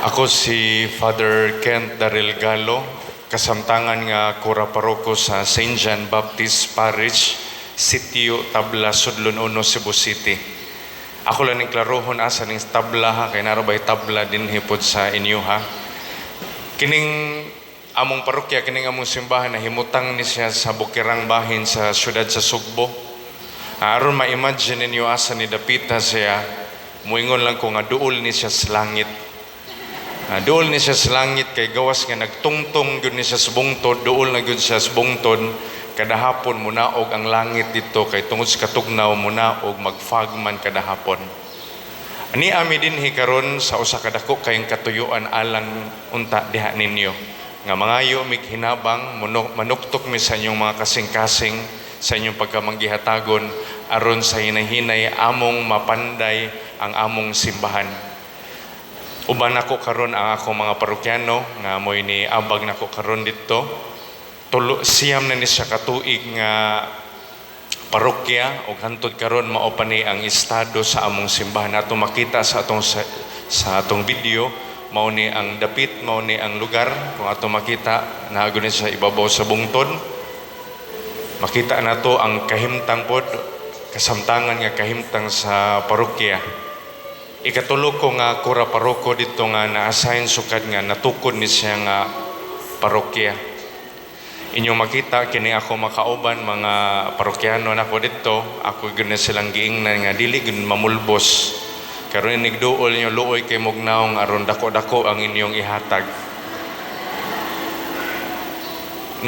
Ako si Father Kent Daril Galo, kasamtangan nga kura paroko sa St. John Baptist Parish, Sitio Tabla, Sudlon Uno, Cebu City. Ako lang ning klarohon asa ning tabla ha, kay narabay tabla din hipod sa inyo ha. Kining among parokya, kining among simbahan na himutang ni siya sa bukirang bahin sa syudad sa Sugbo. Aron ma-imagine ninyo asa ni dapita siya, muingon lang ko nga duol ni siya sa langit. Duol ni siya sa langit kay gawas nga nagtungtong gyud ni siya sa bungtod, duol na gyud siya sa bungtod. Kada hapon munaog ang langit dito kay tungod sa katugnaw munaog magfag man kada hapon. Ani ami dinhi karon sa usa ka dako kayong katuyuan alang unta diha ninyo nga mangayo mig hinabang manuktok mi sa inyong mga kasing-kasing sa inyong pagkamanggihatagon aron sa hinahinay among mapanday ang among simbahan. Uban nako karon ang akong mga parokyano nga moy ni abag nako karon didto. Tulo siyam na ni siya katuig nga parokya ug hantod karon mao pa ni ang estado sa among simbahan. Ato makita sa atong sa atong video mao ni ang dapit, mao ni ang lugar. Kung ato makita naa ni siya ibabaw sa bungtod. Makita nato ang kahimtang pod, kasamtangan nga kahimtang sa parokya. Ikatulo ko nga kura paroko dito nga na-assign sukad nga natukod ni siya nga parokya. Inyong makita kini ako makauban mga parokyano nako dito, ako gyud na silang giingnan nga dili gyud mamulbos. Karon inigduol inyo luoy kay mugnaong aron dako-dako ang inyong ihatag.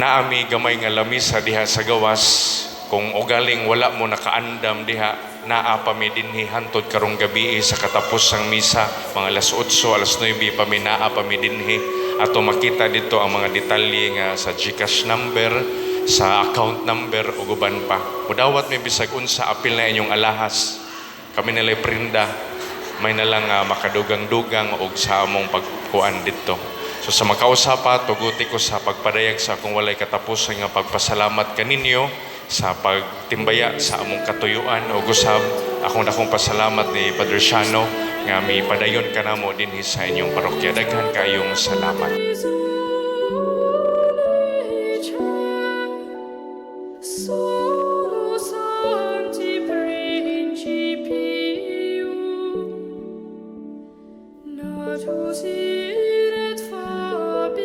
Naami gamay nga lamisa diha sa gawas, kung ugaling wala mo nakaandam diha, naa pa mi dinhi hantod karong gabi sa katapusang misa, mga alas 8, alas 9 pa mi naa pa mi dinhi. Ato makita dito ang mga detalye nga sa GCash number, sa account number ug uban pa. Mudawat mi bisag unsa apil na inyong alahas. Kami nilay prinda, may nalang makadugang-dugang og sa among pagkuan dito. So sa makausapa, tuguti ko sa pagpadayag sa akong walay katapusan nga pagpasalamat kaninyo sa pagtimbaya sa among katuyuan o usab akong dakong pasalamat ni Padre Siano nga mipadayon kanamo dinhi sa inyong parokya. Daghan kayong salamat.
Solo sancti principium, natus in et fabiliter,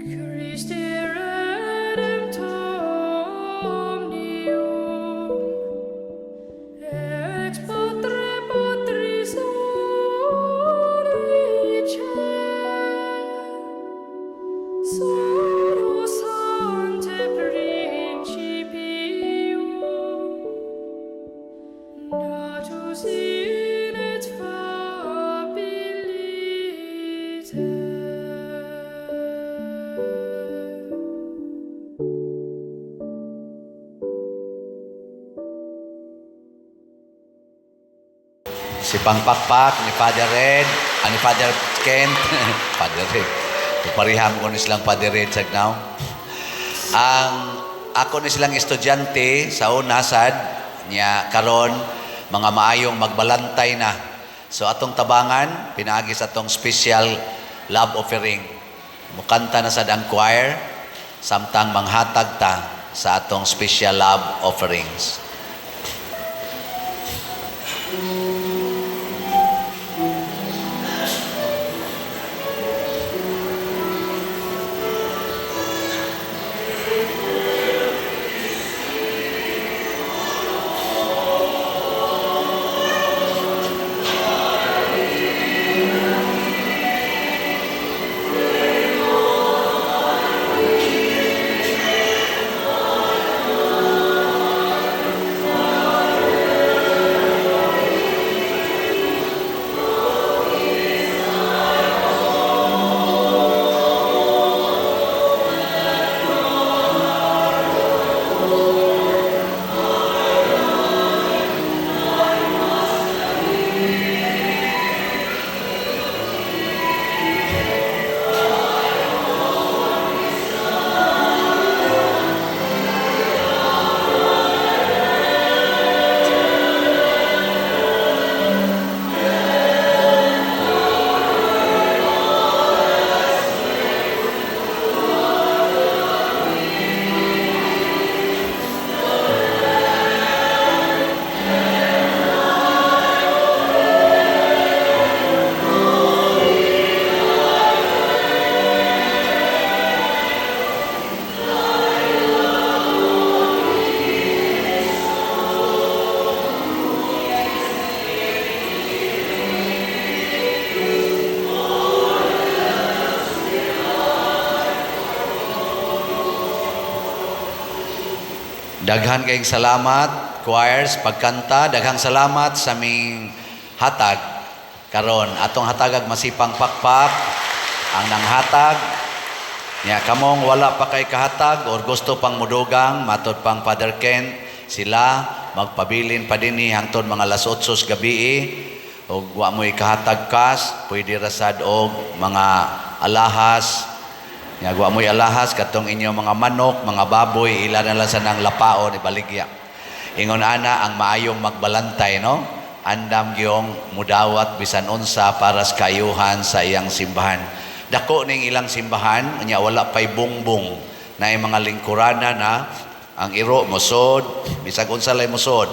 Christi redemptor omnium, ex patre Patris ordice, solo sancte principium, natus in et fabiliter.
Si Pangpakpak ni Father Red, ni Father Kent, Father Red. Pariham ko ni silang Father Red sa now. Ang ako ni silang estudyante sa una sad niya karon mga maayong magbalantay na. So atong tabangan pinaagi sa atong special love offering. Mukanta na sad ang choir samtang manghatag ta sa atong special love offerings. Daghan kayong salamat, choirs, pagkanta. Daghang salamat sa ming hatag karon. Atong hatagag masipang pakpak ang nanghatag. Nya kamong wala pa kay kahatag or gusto pang mudugang, matod pang Father Kent, sila magpabilin pa dinhi hangtod mga alas 8 sa gabi. Og wa mo'y kahatag cash, pwede rasad og mga alahas. Nya wa mo'y alahas katong inyong mga manok, mga baboy, ila na lang sa nang lapaon ibaligya. Ingon ana ang maayong magbalantay, no? Andam gyong mudawat bisan unsa para sa kaayuhan sa iyang simbahan. Dako ning ilang simbahan, nya wala pay bungbong na mga lingkurana na ang iro mosod, bisag unsa lay mosod,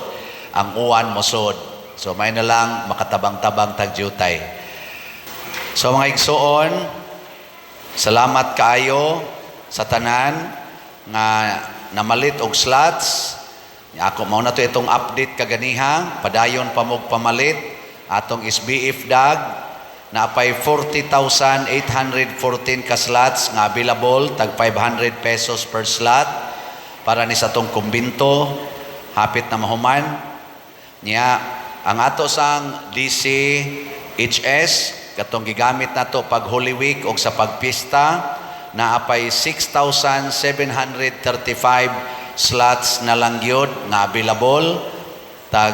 ang uwan mosod. So may na lang makatabang-tabang tag jutay. So mga igsuon, salamat kaayo sa tanan nga namalit og slots. Ako mao na to itong update kaganiha, padayon pa mo'g pamalit atong SBF dag naapay 40,814 ka slots nga available, tag 500 pesos per slot para ni sa atong kumbinto hapit na mahuman. Nya ang ato sang DCHS katong gigamit nato pag Holy Week og sa pagpista, naapay 6,735 slots na lang gyud nga available, tag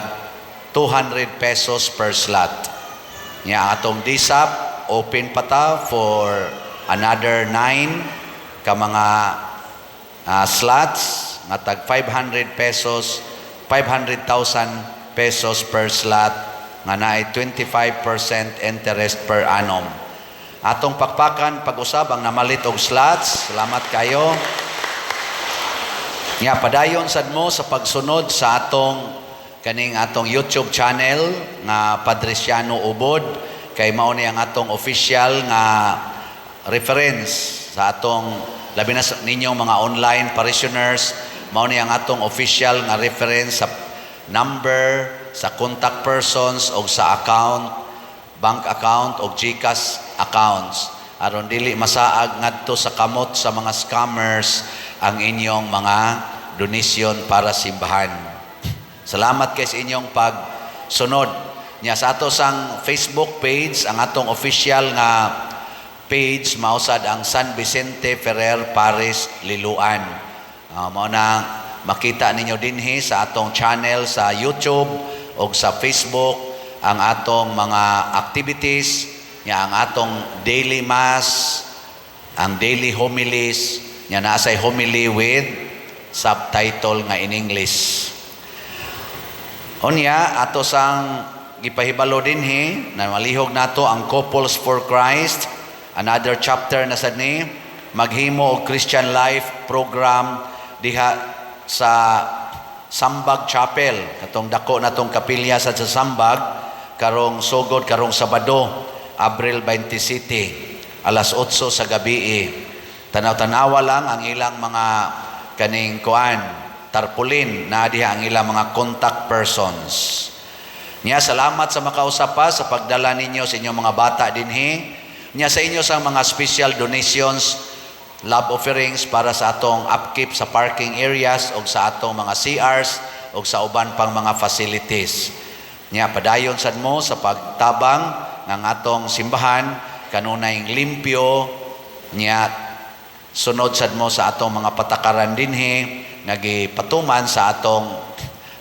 200 pesos per slot. Nya atong DSAP open pa ta for another 9 ka mga slots nga tag 500 pesos, 500,000 pesos per slot nga naay 25% interest per annum. Atong pakpakan pag-usab ang namalit og slots. Salamat kayo. Nga padayon sad mo sa pagsunod sa atong kaning atong YouTube channel nga Padriciano Ubod kay mao ni ang atong official nga reference sa atong, labi na sa ninyong mga online parishioners, mao ni ang atong official nga reference sa number, sa contact persons o sa account, bank account o GCash accounts aron dili masaag ngadto sa kamot sa mga scammers ang inyong mga donasyon para simbahan. Salamat kay sa inyong pagsunod. Nya sa ato sang Facebook page, ang atong official nga page mao sad ang San Vicente Ferrer Parish Liloan. Mao na makita ninyo dinhi sa atong channel sa YouTube o sa Facebook ang atong mga activities, nya ang atong daily mass, ang daily homilies, nya naa say homily with subtitle nga in English. Unya ato sang gipahibalo dinhi na malihog nato ang Couples for Christ, another chapter na sad ni maghimo og Christian Life program diha sa Sambag Chapel, katong dako natong kapilya sa Sambag, karong sugod karong Sabado, Abril 27, alas 8 sa gabi. Tanaw-tanawa lang ang ilang mga kaning kuan tarpaulin na diha ang ilang mga contact persons. Nya salamat sa makausap pa sa pagdala ninyo sa inyong mga bata dinhi. Nya sa inyo sa mga special donations, love offerings para sa atong upkeep sa parking areas o sa atong mga CRs o sa uban pang mga facilities. Nya padayon sad mo sa pagtabang ng atong simbahan kanunay limpyo, nya sunod sad mo sa atong mga patakaran dinhi nga gipatuman sa atong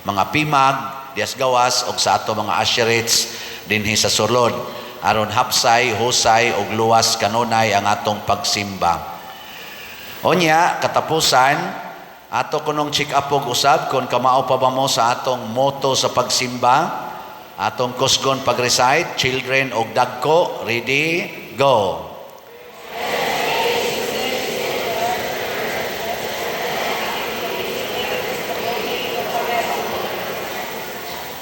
mga pimag dias gawas og sa atong mga usherates dinhi sa sulod aron hapsay, husay ug luwas kanunay ang atong pagsimba. Unya, katapusan, ato kunong check up og usab kung kamao pa ba mo sa atong motto sa pagsimba, atong kusgon pag-recite, children og dagko, ready, go.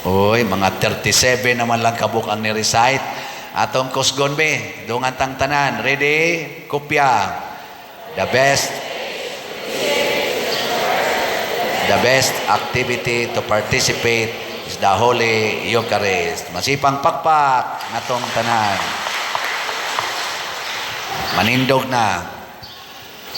Uy, mga 37 naman lang kabuk ang ni-recite. Atong kusgon be, dungan tang tanan. Ready? Kopya. The best activity to participate is the Holy Eucharist. Masipang pakpak natong tanan. Manindog na.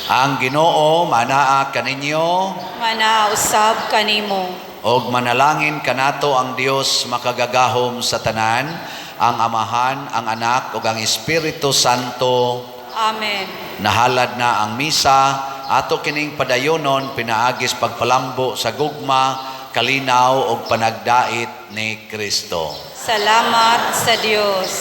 Ang Ginoo manaa kaninyo.
Manaa usab kanimo.
Og manalangin kanato ang Dios makagagahom sa tanan, ang Amahan, ang Anak ug ang Espiritu Santo.
Amen.
Nahalad na ang misa, ato kining padayonon pinaagis pagpalambo sa gugma, kalinaw ug panagdait ni Kristo.
Salamat sa Dios.